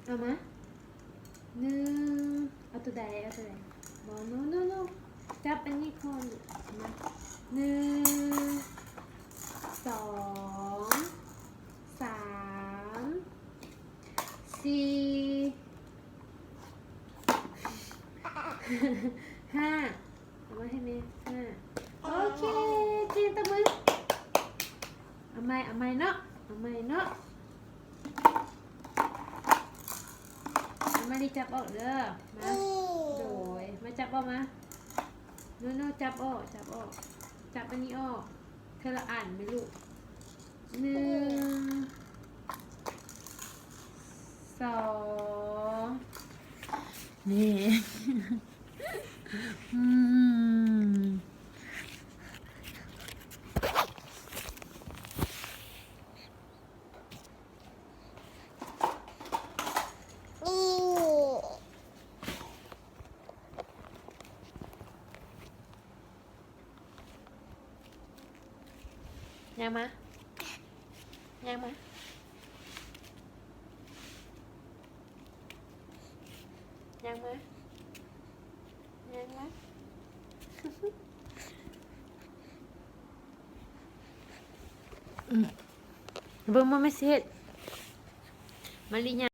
ເອົາມາ ໜຶ່ງ ເອົາໂຕໃດ ເອົາໂຕໃດ? ບໍ່ ໂນ ໂນ ໂນ ຈັບອັນນີ້ກ່ອນລູກ ເອົາມາ ໜຶ່ງ ສອງ ສາມ ສີ່ ຫ້າ ເອົາມາໃຫ້ແມ່ ຫ້າ ໂອເຄ ເກັ່ງ ຕົບມື ເອົາໃໝ່ ເອົາໃໝ່ເນາະ ເອົາໃໝ່ເນາະ ເອົາ ມາລີຈັບອອກເດີ ມາ ໂດຍ ມາຈັບອອກມາ ໂນ ໂນ ຈັບອອກ ຈັບອອກ ຈັບອັນນີ້ອອກ ເທື່ອລະອັນແມ່ລູກ ໜຶ່ງ ສອງ ນີ້ ອືມ ຍ່າງມາ ຍ່າງມາ ຍ່າງມາ ຍ່າງມາ ອືມ ເບິ່ງມາແມ່ຊິເຮັດ ມາລີຍ່າງ